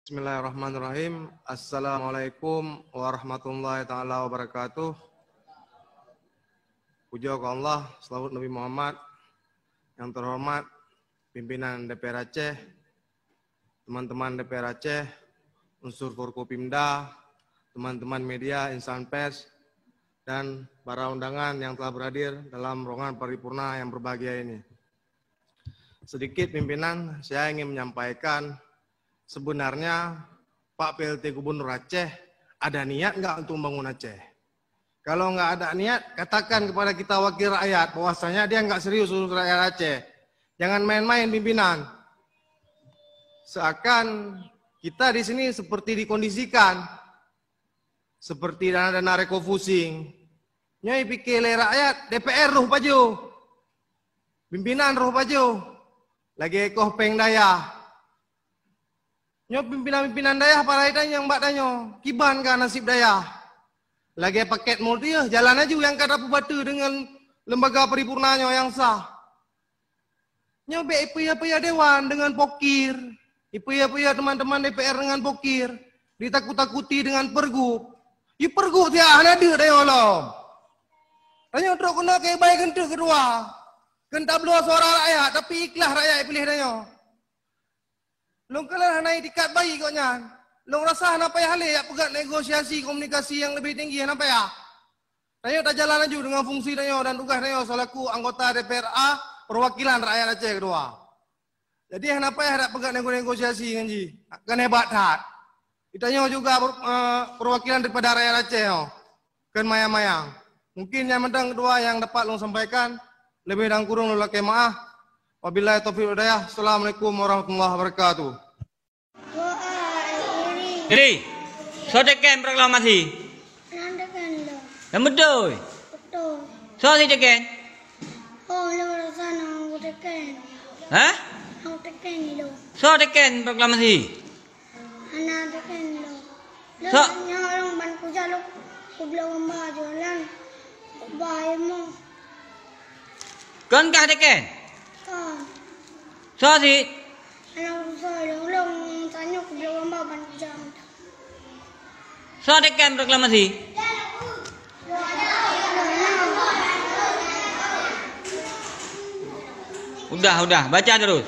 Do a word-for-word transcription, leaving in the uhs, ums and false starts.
Bismillahirrahmanirrahim. Assalamualaikum warahmatullahi taala wabarakatuh. Puja keu Allah, seulaweuet Nabi Muhammad. Yang terhormat pimpinan D P R Aceh, teman-teman D P R Aceh, unsur Forkopimda, teman-teman media, insan pers, dan para undangan yang telah berhadir dalam ruangan paripurna yang berbahagia ini. Sedikit pimpinan, saya ingin menyampaikan, sebenarnya Pak P L T Gubernur Aceh ada niat nggak untuk membangun Aceh? Kalau nggak ada niat, katakan kepada kita wakil rakyat bahwasanya dia nggak serius urus rakyat Aceh. Jangan main-main pimpinan. Seakan kita di sini seperti dikondisikan, seperti dana-dana refocusing. Nyoe pikir lé rakyat, D P R roh pajoh, pimpinan roh pajoh, lagée koh péng dayah. Nyoe pimpinan-pimpinan dayah parai tanyong bak tanyoe, kiban ka nasib dayah? Lagée paket multieh, jalan laju nyang ka tapeubateue deungon lembaga paripurna nyoe nyang sah. Nyoe bék ipeuyah-peuyah dewan deungon pokir, ipeuyah-peuyah teman-teman D P R deungon pokir, ditakut-takuti deungon pergub. Ipergub siat hana deuek tanyoe lom. Tanyoe trok keunoe keu bai geunteuk keudua. Keu tabloe suara rakyat, tapi ikhlas rakyat ipiléh tanyoe. Lôn kalon hana itikad baik gobnyan. Lôn rasa hana payah lé jak peugah negosiasi komunikasi nyang leubeh tinggi, hana payah. Tanyoe tajalan laju deungon fungsi tanyoe dan tugaih tanyoe seulaku anggota D P R A perwakilan rakyat Aceh keudua. Jadi hana payah jak peugah nego-, negosiasi ngon jih. Kan hebat that. Tanyoe juga, eh, perwakilan daripada rakyat Aceh nyoe. Keu mayang-mayang. Mungkin nyan mantong keudua nyang dapat lôn sampaikan. Leubeh dan kureueng lôn lakée meu'ah. Wabillahi taufiq wal hidayah. Assalamualaikum warahmatullahi wabarakatuh. Jadi, soe teken proklamasi? Nang teken lo. Nyang beutôi. Beutôi. Soe si teken? Oh, lo rasa nang teken. Hah? Nang teken lo. Soe teken proklamasi? Hana teken lo. Lo nyoe ureueng ban kuja lo kubloe gamba jualan. Bah ilmu. Kon kah teken? Kon. Soe sit? Anak usaha lo, lo tanyoe kubloe gamba ban kuja. Soe teken proklamasi? Udah, udah, baca terus.